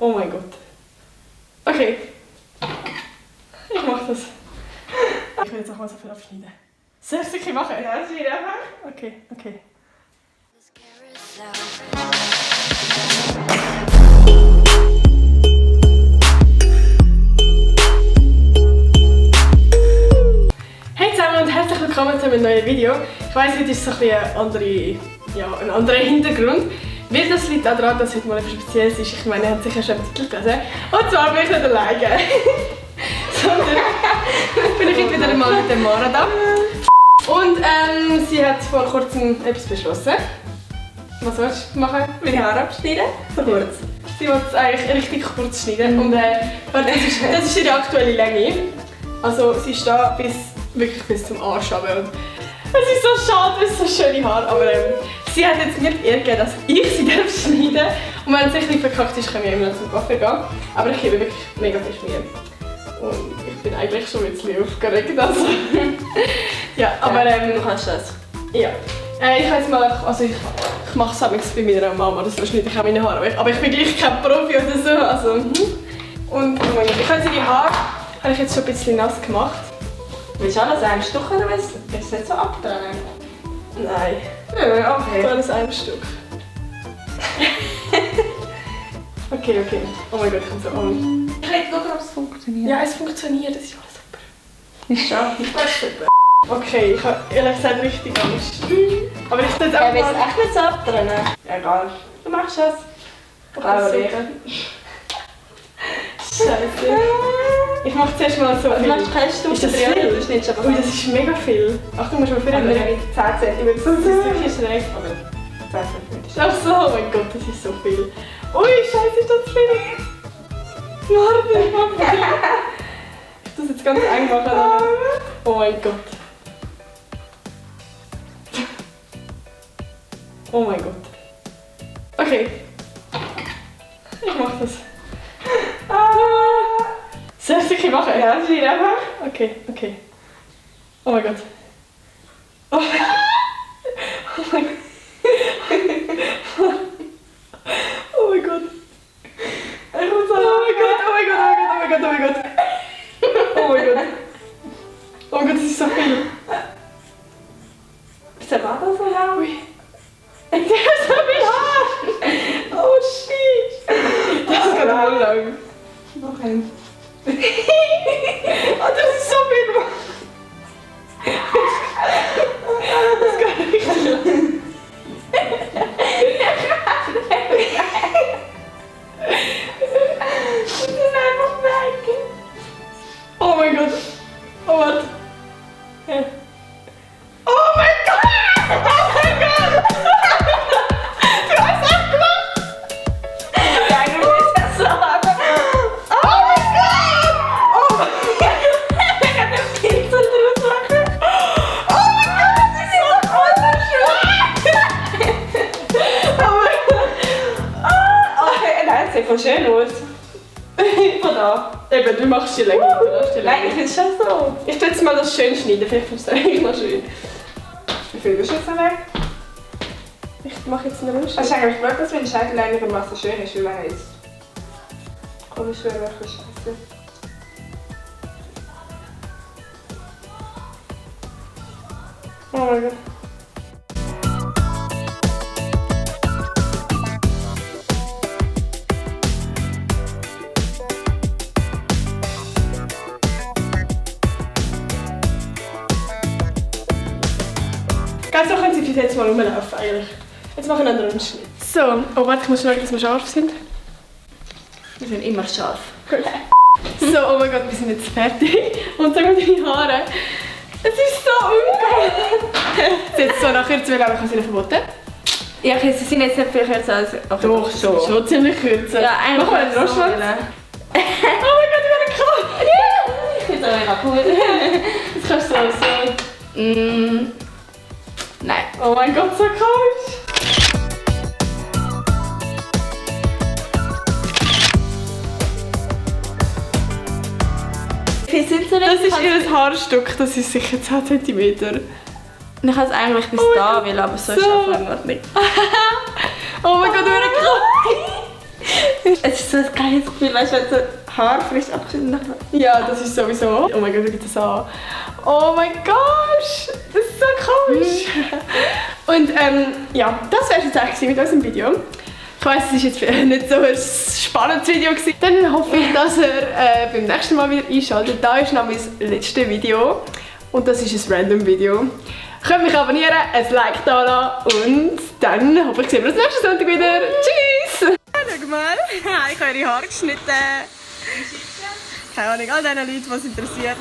Oh mein Gott. Okay. Ich mach das. Ich will jetzt auch mal so viel abschneiden. Soll ich es wirklich machen? Ja, das wird einfach. Okay, okay. Hey zusammen und herzlich willkommen zu einem neuen Video. Ich weiss, heute ist so ein anderer Hintergrund. Weil das liegt auch daran, dass heute mal etwas Spezielles ist. Ich meine, ihr habt sicher schon im Titel gelesen. Und zwar bin ich nicht alleine. Sondern bin ich heute wieder einmal mit der Mara da. Und sie hat vor kurzem etwas beschlossen. Was willst du machen? Meine Haare abschneiden? So kurz. Sie will es eigentlich richtig kurz schneiden. Und das ist ihre aktuelle Länge. Also sie ist da wirklich bis zum Arsch runter. Und es ist so schade, es sind so schöne Haare. Aber sie hat jetzt nicht ihr gegeben, dass ich sie schneiden darf. Und wenn es ein bisschen verkackt ist, können wir immer noch zum Kaffee gehen. Aber ich gebe wirklich mega viel Schmier. Und ich bin eigentlich schon ein bisschen aufgeregt. Also. Ja, aber du kannst das. Ja. Ich weiß mal, also ich mache es bei meiner Mama, das schneide ich auch meine Haare. Aber ich bin gleich kein Profi oder so. Also, und ich habe die Haare habe ich jetzt schon ein bisschen nass gemacht. Willst du alles ein Stück oder willst du es nicht so abtrennen? Nein. Ja, okay. Alles ein Stück. Okay. Oh mein Gott, ich bin so Angst. Ich will schauen, ob es funktioniert. Ja, es funktioniert, das ist alles super. Ist schon. Das ist super. Okay, ich habe ehrlich gesagt richtig Angst. Aber ich tue jetzt einfach Willst du echt nicht so abtrennen? Egal. Du machst es. Okay, Scheiße. Ich mache zuerst mal so Du viel. machst keine Stufe Ist das drin, viel? du schneidest aber Ui, das ist mega viel. Achtung, musst du mal Aber vorher nicht 10 cm. Das ist wirklich schräg. Aber 10 cm. Ach so, oh mein Gott, das ist so viel. Ui, Scheiße, ist das viel. Warte, ich mach viel. Ich muss jetzt ganz eng machen. Oh mein Gott. Oh mein Gott. Okay. Ich mach das. Soll ich es wirklich machen? Ja, das wird einfach. Okay. Oh mein Gott. Oh mein Gott. Oh mein Gott. Oh mein Gott. Ich muss sagen, oh mein Gott. Oh mein Gott, das ist so viel. Wieso war das so lang? Ui. Ich habe so viel Haar. Oh shit. Das ist gerade voll lang. Noch ein. Oh, das ist so viel. Das kann nicht lang. Die sind einfach weg. Oh mein Gott. Oh, warte. Ja. Oh mein Gott. Oh mein Gott. Du hast das gemacht. Ja, du willst das so haben. Oh mein Gott. Oh mein Gott. Ich kann den Pinsel draus machen. Oh mein Gott, das ist so wunderschön! Oh mein Gott! Okay, nein, es sieht voll schön aus. Von da. Eben, du machst die Länge. Nein, ich finde es schon so. Ich tue jetzt mal das schön schneiden, vielleicht findest du es eigentlich noch schön. Wie viel ist jetzt weg? Ich mache jetzt einen Hast Rundschnitt. du eigentlich gewollt, dass wenn Scheitel einigermaßen schön ist, weil er jetzt komisch wäre, welche Scheiße. Oh mein Gott. Ganz so können sie jetzt mal rumlaufen eigentlich. Jetzt machen wir einen Rundschnitt. So, oh warte, ich muss schauen, dass wir scharf sind. Wir sind immer scharf. Gut. So, oh mein Gott, wir sind jetzt fertig. Und sag mal deine Haare. Es ist so ungeil. Jetzt so nach kürzer, aber ich habe sie nicht verboten. Ja, okay, sie sind jetzt nicht viel kürzer als... Okay, Doch, schon ziemlich kürzer. Ja, eigentlich Machen wir einen so, Rostschwanz? ja. Oh mein Gott, ich bin kalt. Ich finde es mega cool. Jetzt kannst du so. Nein. Oh mein Gott, so kalt. Wie viel sind sie Das ist ihr Haarstück, das ist sicher 10 cm. Ich kann es eigentlich bis da will, aber so ist es einfach nicht. Oh mein Gott, wie kalt. Es ist so ein geiles Gefühl, weißt du, wenn so Haar frisch abgeschnitten hast. Ja, das ist sowieso. Oh mein Gott, schau das an. Oh mein Gott, das ist so komisch. Und ja, das wäre jetzt eigentlich mit unserem Video. Ich weiss, es war jetzt nicht so ein spannendes Video gewesen. Dann hoffe ich, dass ihr beim nächsten Mal wieder einschaltet. Da ist nämlich das letzte Video. Und das ist ein random Video. Ihr könnt mich abonnieren, ein Like da lassen und dann hoffe ich, sehen wir uns nächsten Sonntag wieder. Tschüss! Schau mal, ich habe ihre Haare geschnitten. Keine Ahnung, all diesen Leuten, was interessiert.